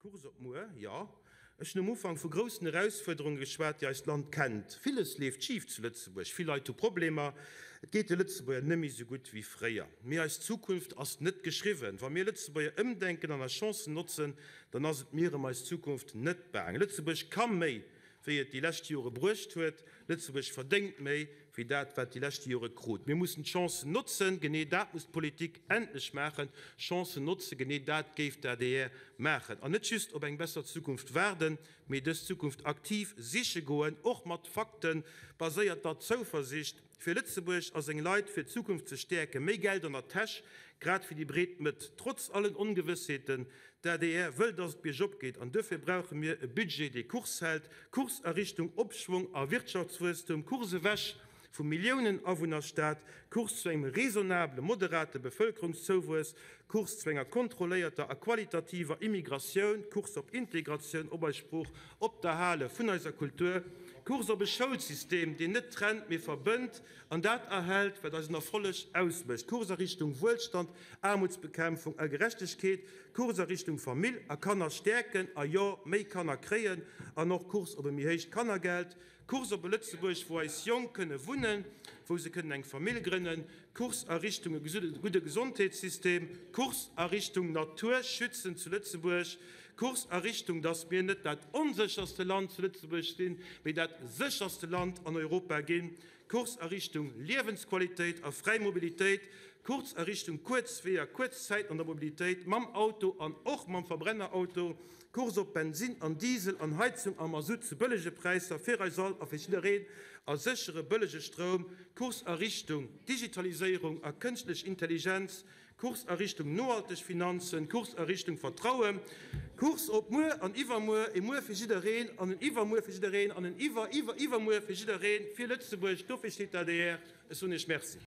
Kurs op muer, jo. Ech hunn um Ufank vu groussen Erausfuerderunge geschwat, déi eist Land kennt. Villes leeft schif zu Lëtzebuerg, vill Leit hu Problemer, et geet de Lëtzebuerger net méi esou gutt wéi fréier. Mee eis Zukunft ass net geschriwwen. Wa mir Lëtzebuerger ëmdenken an eis Chancen notzen, dann ass et mir ëm eis Zukunft net baang. Lëtzebuerg ka méi, wéi et déi lescht Jore bruecht huet. Lëtzebuerg verdéngt méi, wéi dat, wat déi leschte Jore krut. Mir mussen d'Chancen notzen. Genee dat muss d'Politik endlech maachen, Chancen notzen. Genee dat géif d'ADR maachen. An net just op eng besser Zukunft waarden, mee dës Zukunft aktiv siche goen, och mat Fakte baséierter Zouversicht, fir Lëtzebuerg a seng Leit fir d'Zukunft ze stäerken. Méi Geld an der Täsch, grad fir déi breet Mëtt. Trotz allen Ongewëssheeten, D'ADR wëll, datt et biergop geet an duerfir brauche mir e Budget, dee Kurs hält, Kurs a Richtung Opschwong a Wirtschaftswuesstum, Kurs ewech vum Milliounen-Awunnerstaat, Kurs zu engem raisonnable, moderate Bevëlkerungszouwuess, Kurs zu enger kontrolléierter a qualitativer Immigratioun, Kurs op Integratioun, op eis Sprooch, op d'Erhale vun eiser Kultur, Kurs op e Schoulsystem, deen net trennt, mee verbënnt an dat erhält, wat eisen Erfolleg ausmécht, Kurs a Richtung Wuelstand, Aarmutsbekämpfung a Gerechtegkeet, Kurs a Richtung Famill a Kanner stäerken a jo, méi Kanner kréien an och Kurs op e méi héicht Kannergeld, Kurs op e Lëtzebuerg, wou eis Jonk kënne wunnen, wou se kënnen eng Famill grënnen, Kurs a Richtung e gudde Gesondheetssystem, Kurs a Richtung Natur schützen zu Lëtzebuerg, Kurs a Richtung, dass mir net dat onsécherste Land zu Lëtzebuerg sinn, mee dat sécherste Land an Europa ginn. Course a Richtung Liewensqualitéit a fräi Mobilitéit, Course a Richtung kuerz Weeër, kuerz Zäiten an der Mobilitéit mam Auto an och mam Verbrennerauto, Course op Bensinn an Diesel an Heizung a Masutt zu bëllege Präisser fir eis all a fir jiddereen a séchere bëllege Stroum, Course a Richtung Digitaliséierung a kënschtlech Intelligenz, Course a Richtung nohalteg Finanzen, Course a Richtung Vertrauen, Course op muer an iwwermuer, e Muer fir jiddereen an en Iwwermuer fir jiddereen an en Iwwer-Iwwer-Iwwermuer fir jiddereen, fir Lëtzebuerg. Dofir steet d'ADR. Ech soen Iech Merci.